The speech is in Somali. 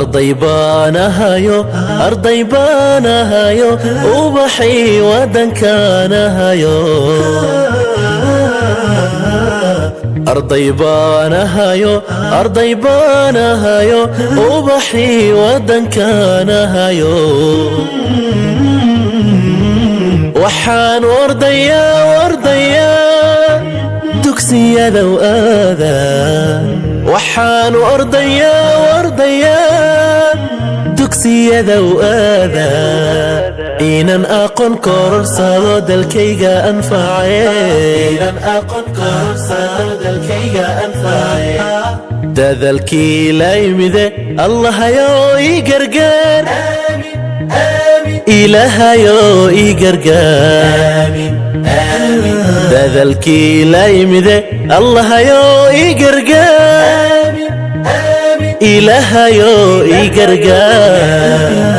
Arday baan ahayo, arday baan ahayo, ubaxii waddankaan ahayo. Arday baan ahayo, arday baan ahayo, ubaxii waddankaan ahayo. Waxaan ordayaa, ordayaa, dugsiyadow aadaa. Waxaan ordayaa, ordayaa, dugsiyadow aadaa, inaan aqoon kororsado, dalkayga anface. Dadalkii la yimide, Allahayow ii gargaar, Ilaahayow ii gargaar. Dadalkii la yimide, Allahayow ii gargaar, Ilaahayow ii gargaar.